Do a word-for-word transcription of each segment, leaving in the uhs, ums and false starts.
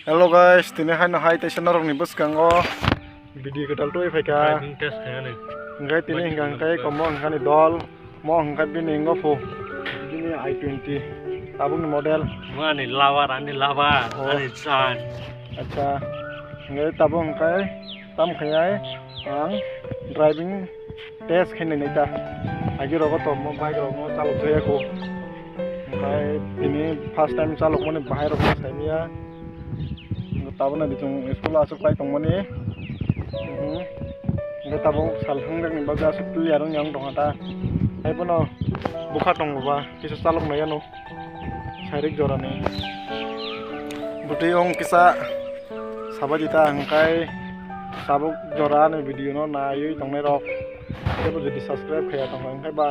Hello guys, tini haino hai teisa norokni bwskango video kwtal twi phaikha. Driving test khainani. Hwnkhe tini hwnkha hwnkhe komo hwnkha ni dol, mo hwnkha bini wngkha phu. Bini i twenty, tabukni model. Mo ani lover, ani lover, oh. Ani chan. Acha, hwnkhe tabuk hwnkhe tam khainai ang driving test khainai ta. Agi rogo to mo bike rok no chalok jaya ko. Hwnkhe tini first time chalok mani bahai rok no saimaya. Tabuk no bising school aswk lai tongmani. Mhm. Hwnkhe tabuk sal hwngrwkni bagwi aswk clear wngya wng tongkha ta. Haiphano bwkha tongo ba kisa chalok nai ano. Sairik jorani. Bwtwi wng kisa sabai di ta hwnkhe tabuk jora ani video no naiwi tongnai rok. Teibo jodi subscribe khaiya tongkha hwnkhe ba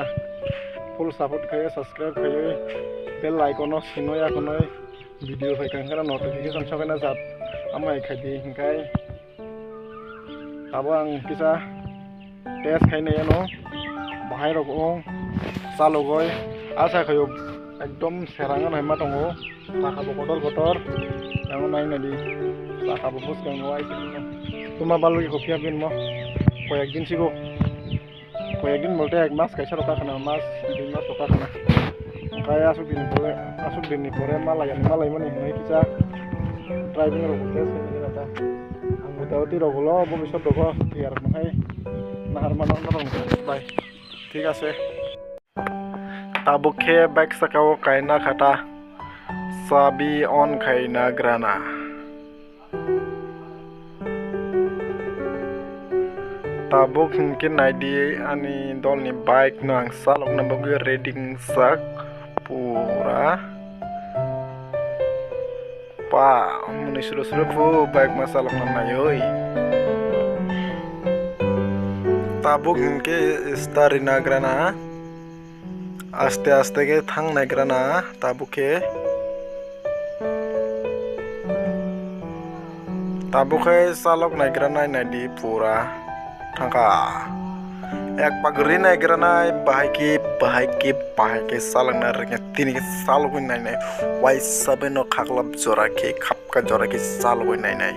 full support khaiwi subscribe khaiwi bell icon no sinwi akonwi video phaikha hwnkhe notification sokhaina jat amai khaidi hwnkhe. Abo ang kisa test khainai ano bahai rok wng chalogoi asa khaio ekdom serang ano hai ma tongo saka bo kotor kotor yang nai nai di saka bo bwskango ai tuma balwi ko phiya bin mo koyek din sigo. Koyekdin bolte ek mas kaisa rok kakhna, mas dui mas rok kakhna. Hwnkhe aswk din pore, aswk dinni pore malai ani malai mani hwnwi kisa driving rok test khainai ta. Ang mota moti rok ulo bobisot rogo tiyar rok hai nahar mano norok bai. Thik ase. Tabuk khe bike saka o kaina khata. Sabi on khaina grana. Tabuk hinkhe naidi ani dolni bike no ang chalokna bagwi ready wngjak pura pa muni suru suru phu bike ma chalokna naiwi. Tabuk hinkhe start rina grana. Aste aste khe thang naigra na tabuk khe. Tabuk khe chalok naigra nai naidi pura thangkha. Ek pagri naigra nai bahai khe, bahai khe, bahai khe chalok na rwngya tini khe chalogwi nai nai. Waisa bai no khaklap jora khe, khapka jora khe chalogwi nai nai.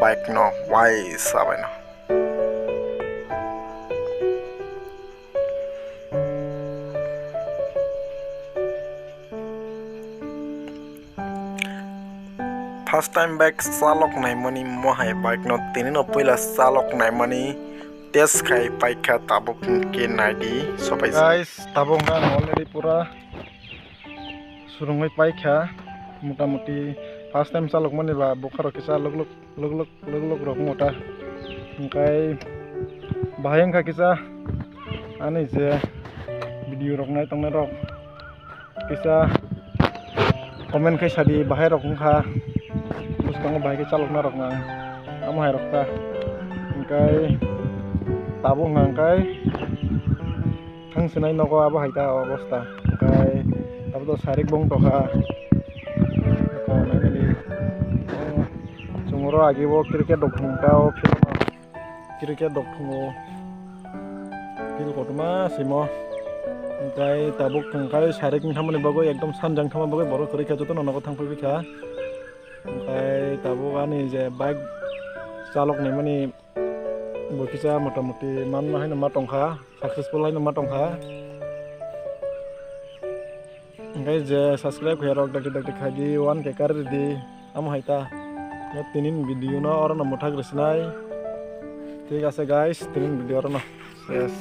Bike no waisa bai no. First time bike chalok naimani mohai bike no tini no puila chalok naimani test khai paikha tabuk ke naidi sobai. Guys, tabuk ang already pura surungwi paikha motamuti first time chalok mani ba bukha rok kisa lok lok. Lok lok lok lok rok wngkha ta. Hwnkhe bahai wngkha kisa ani je video rok nai tongnai rok kisa comment khai sadi bahai rok wngkha bwskango bahai khe chalokna rok nang amo hai rok ta. Hwnkhe tabuk hwnkhe thang sinai nogo abo hai ta obosta hwnkhe abo to sarik bong tokha. Chwng oro agi bo cricket rok thwng ta o field o, cricket rok thwngo, field kotorma simo. Hwnkhe tabuk thwng khai sarik wng thamani bagwi ekdom sanjang thama bagwi borok kwrwi khe jotono nogo thang phaibai kha. Hwnkhe tabuk ani je bike chalok naimani bo kisa motamuti manma haino ma tongkha, successful haino ma tongkha. Hwnkhe je subscribe khairok dakti dakti khaidi one K kar ridi amo hai ta. Tinin video no oro no mwthak rwsinai. Thik ase guys, tinin video oro no ses.